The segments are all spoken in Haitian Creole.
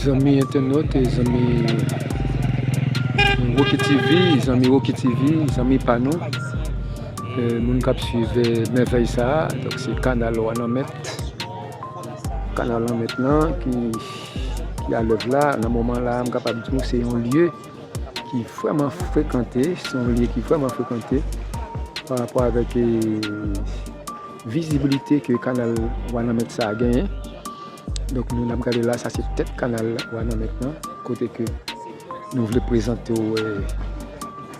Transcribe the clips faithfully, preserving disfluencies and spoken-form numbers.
Zanmi entènot, zanmi Rocky T V, zanmi Rocky T V, zanmi pa nou, eh, moun k ap swiv, eh, mèvèy sa a, donk se kanal Wanament, kanal Wanament lan ki, ki alèv la, nan moman la, m kapab di w se yon lye ki vrèman frekante, se yon lye ki vrèman frekante pa rapò avèk, eh, vizibilite ke kanal Wanament sa a genyen. Donk nou n ap gade la, sa se tèt kanal Wanament lan, kote ke nou vle prezante w, eh,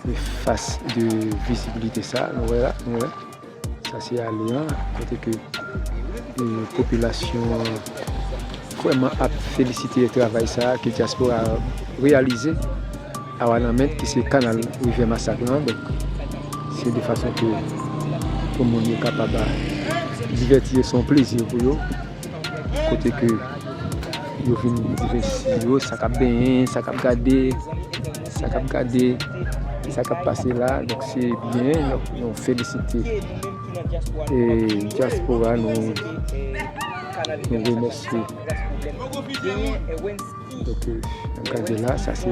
eh, fas de vizibilite sa, nou wè la, nou wè. Sa se ale an, kote ke, eh, popilasyon an vrèman ap felisite travay sa a ke dyaspora a reyalize a Wanament, ki se kanal Rivyè Masak lan. Donk, se de fason ke pou moun yo kapab, a, divèti yo, se yon plezi pou yo. Kote ke yo vin divèti yo, sa k ap benyen, sa k ap gade, sa k ap gade, sa k ap pase la. Donk, se byen, nou, nou felisite, eh, dyaspora, nou, nou remèsye. Donk, eh, gade la, sa se,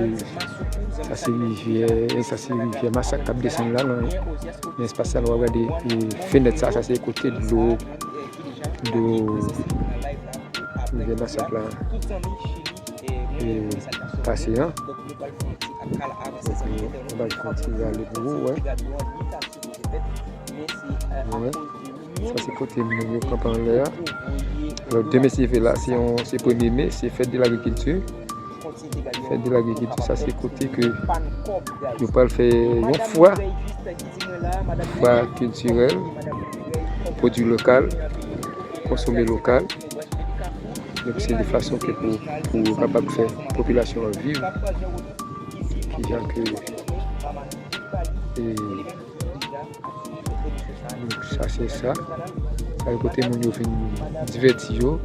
sa se rivyè, sa se rivyè Masak k ap desann la, nan, nan espas sa, nou w ap gade, eh, fenèt sa, sa se kote dlo, dlo, rivyè Masak la, eh, pase an. Donk, nou, nou pral kontinye ale pou ou, wè. Wè. Sa se kote moun yo kanpe anlè a. Alò, demen se ve la, se yon, se premye me, se fèt de lagrikilti. Fèt de lagrikilti, sa se kote ke yo pral fè yon fwa, fwa kiltirèl, pwodui lokal, konsome lokal. Donk, se de fason ke pou, pou yo kapab fè popilasyon an viv. Kijan ke, e, Donk, sa se sa. Sa se kote moun yo vin divèti yo,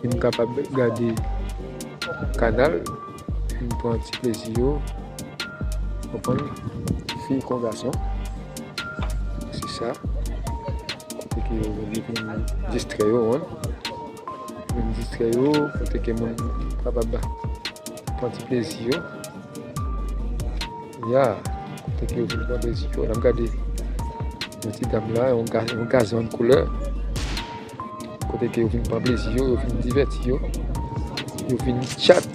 vin kapab gade kanal, vin pran ti plezi yo. Konprann? Fi kon gason. Se sa. Kote ke yo vin distrè yo, wi. Vin distrè yo, kote ke moun kapab pran ti plezi yo. Ya, kote ke yo vin pran plezi yo. N ap gade yon ti dam la, yon ga-, yon gazon koulè. Kote ke yo vin pran plezi yo, yo vin divèti yo. Yo vin tchat.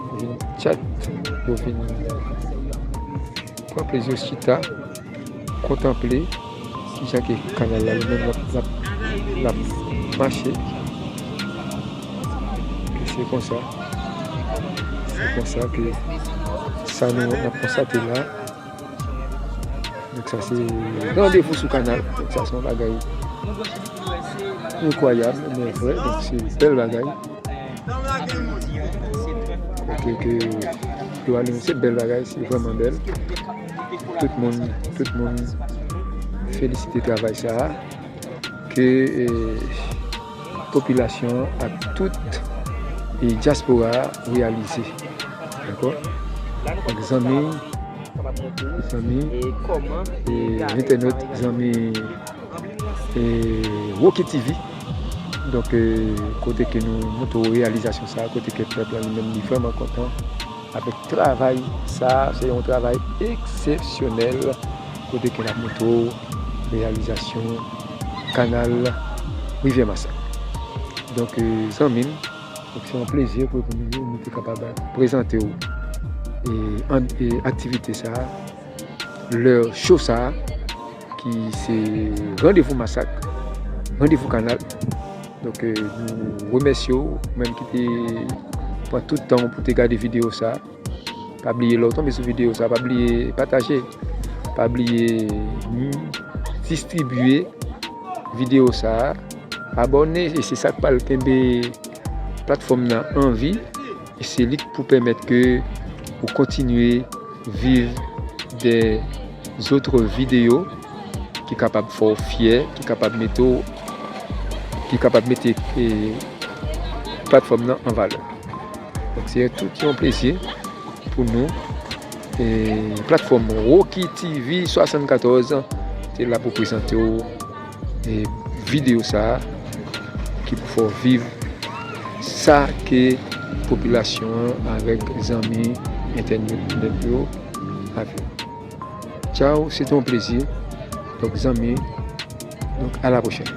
Yo vin tchat. Yo vin pran plezi yo, chita, kontanple kijan ke kanal la li menm l ap, l ap, l ap mache. Ke se konsa. Se konsa ke sa nou, n ap konstate la. Donk, sa se randevou sou kanal. Donk, sa se yon bagay enkwayab, men vrè. Donk, se bèl bagay. Kote ke yo ale, se bèl bagay, se vrèman bèl. Tout moun, tout moun felisite travay sa a ke, eh, popilasyon an ak tout, eh, dyaspora a reyalize. Dakò? Donk, zanmi, zanmi, eh, entènot, zanmi, eh, Rocky T V. Donk, eh, kote ke nou montre w reyalizasyon sa a, kote ke pèp la li menm li vrèman kontan avèk travay sa a. Se yon travay eksepsyonèl, kote ke n ap montre w reyalizasyon kanal Rivyè Masak. Donk, eh, zanmi m, donk se yon plezi pou, pou nou, nou te kapab prezante w, eh, an, eh, aktivite sa a, lè cho sa a, ki se randevou masak, randevou kanal. Donk, eh, nou remèsye w, ou menm ki te pran tout tan w pou te gade videyo sa a. Pa bliye, lè w tonbe sou videyo sa a, pa bliye pataje, pa bliye, mm, distribye videyo sa a, abòne, e se sa k pral kenbe platfòm nan an vi. E se li k pou pèmèt ke ou kontinye viv dè zòt videyo ki kapab fè w fyè, ki kapab mete w, ki kapab mete, eh, platfòm nan an valè. Donk, se tout yon plezi pou nou. Eh, platfòm Rocky T V swasannkatòz te la pou prezante w, eh, videyo sa a ki pou fè w viv Sa ke popilasyon an avèk zanmi entènèt yo ap fè. Tchao, se te yon plezi. Donk, zanmi, donk, à la prochaine.